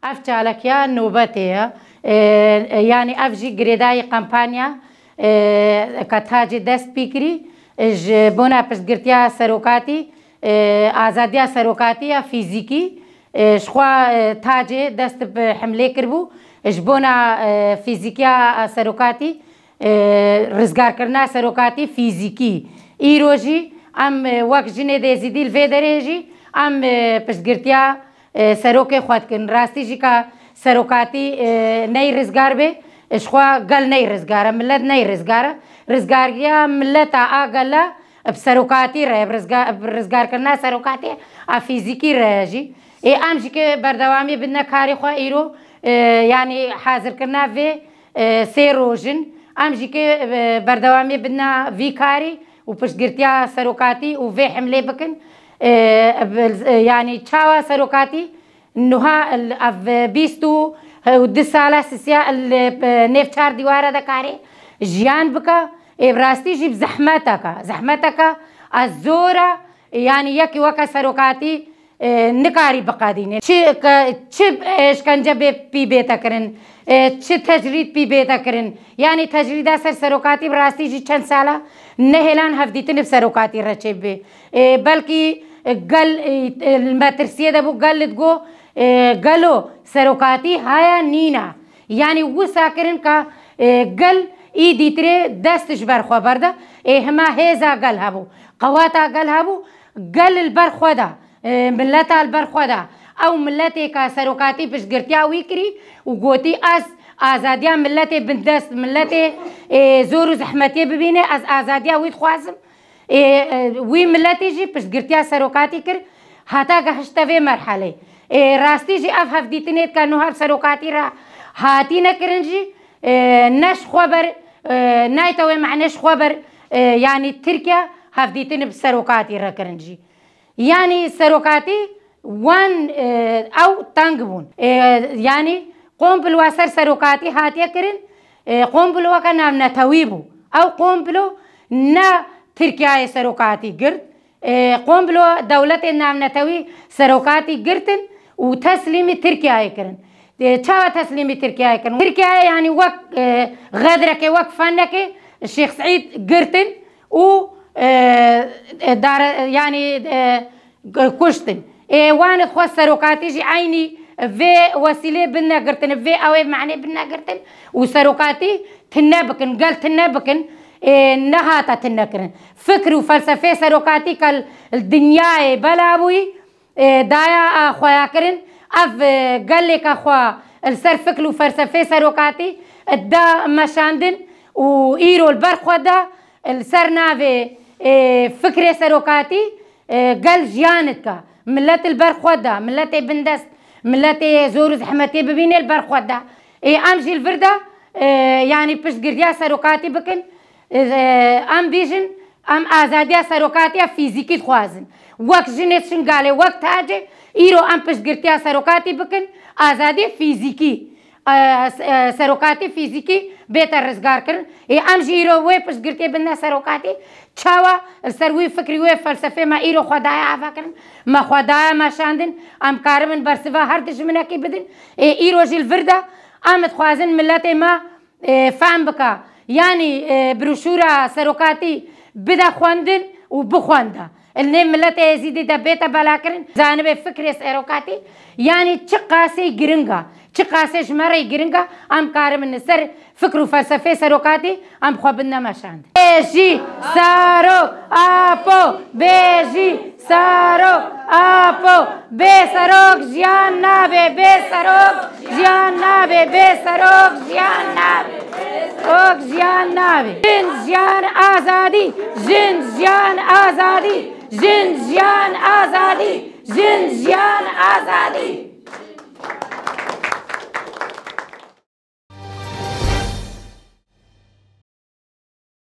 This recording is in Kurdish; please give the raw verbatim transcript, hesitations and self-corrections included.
Ev çalakiya nobetê ye. E, e, yanî ev jî girêdayî kampanya, e, ka tacê dest pê kirî, e, ji bona piştgirtiya serokatî, e, azadiya serokatî ya fîzîkî, e, ji xwe, e, tacê dest bi hemlê kiribû, ji bona, e, fîzîkiya serokatî, e, rizgarkirina serokatî fîzîkî. Îro jî em, e, wek jinê dêzîdî li vê derê jî em, e, piştgirtiya, e, serokê xwe dikin. Rastî jî ka serokatî, e, ney rizgar bê, ji xwe gel ney rizgar e, millet ney rizgar e. Rizgariya milleta a gela bi serokatî re, bi rizga-, bi rizgarkirina serokatê a fîzîkî re jî. Ê, em jî ke berdewamî bidine karê xwe îro, e, yanî hazirkirina vê, e, sê roj in. Em jî ke, e, berdewamî bidina vî karî û piştgirtiya serokatî û vê hemlê bikin. E, e, yanî çawa serokatî niha l-, ev bîst û du sala sisiya li, e, nêv çar dîwara de karê jiyan bike. Ê, bi rastî jî bi zehmeteke, zehmeteke a zor e, yanî yekî weke serokatî, e, nikarî biqedîne. Çi ke, çi, e, işkence bê pî bête kirin, e, çi tecrîd pî bête kirin. Yanî tecrîda ser serokatî bi rastî jî çend sala nehêlan hevdîtin bi serokatî re çêbibe. E, belkî, e, gel, e, e, metirsiyê de bû, gel li digo, e, gelo serokatî haya nîna. Yanî wisa kirin ka, e, gel î dîtirê dest ji ber xwe berde. E, hema hêza gel hebû, qewata gel hebû, gel li ber xwe da, e, milleta li ber xwe da. Ew milletê ka serokatî piştgirtiya wî kirî û gotî, ez azadiya milletê bindest, milletê, e, zor û zehmetiyê bibîne, ez azadiya wî dixwazim. Ê, e, wî miletê jî piştgirtiya serokatî kir, heta gehişte vê merhelê. Ê, rastî jî ev hevdîtinê dike niha bi serokatî re hatîne kirin jî, e, ne ji xwe ber, e, nayte wê mane ji xwe ber, e, yanî Tirkiye hevdîtin bi serokatî re kirin jî. Yanî serokatî wan, e, ew teng bûn. E, yanî komplo ser serokatî hatiye kirin, e, komploke navnetewî bû. Ew komplo ne Tirkiyeyê serokatî girt, e, komplo dewletên navnetewî serokatî girtin û teslîmî Tirkiyeyê kirin. E, çawa teslîmî Tirkiyeyê kirin? Tirkiye yanî wek, e, xedrekê, wek fenekê Şêx Seîd girtin û, e, e, dare-, yanî, e, kuştin. Ê, wan xwe serokatî jî eynî vê wesîlê bin negirtin, vê ew ê manê bin negirtin û serokatî tine bikin, gel tine bikin, ê, nehate tine kirin. Fikr û felsefê serokatî ke li dinyayê bela bûyî, e, daya, e, xweya kirin. Ev, e, gelêka xwe li ser fikr û felsefê serokatî, e, da meşandin û îro li ber xwe de li ser navê, e, fikrê serokatî, e, gel jiyan dike. Milet li ber xwe de, miletê bindest, miletê zor û zehmetê bibîne li ber xwe de. E, em jî li vir de, e, yanî piştgiriya serokatî bikin. Em bêjin, em azadiya serokatiya fîzîkî dixwazin. Wek jinê Şingalê, wek tacê, îro em piştgirtiya serokatî bikin, azadiyê fîzîkî, e, e, serokatî fîzîkî bête rizgarkirin. Ê em jî îro wê piştgirtiyê bidine serokatî. Çawa li ser wî fikrî, wê felsefê me îro xwe daye avakirin, me xwe daye meşandin, em karibin bersiva her dijminekî bidin. Ê îro jî li vir de em dixwazin miletê me e, fehm bike. Yanî, e, broşûra serokatî bide xwendin û bixwende. Li nêv miletê Êzîdî de bête belakirin, zanibe fikrê serokatî, yanî çi qasê giring e, çi qasê ji me re giring e, em karibin li ser fikr û felsefê serokatî em xwe bidine meşandin. Bêjî serok Apo, bêjî serok Apo, bê serok jiyan nabe, bê serok jiyan nabe, bê serok jiyan nabe. Serok jiyan nabe. Jin jiyan azadî, jin jiyan azadî, jin jiyan azadî.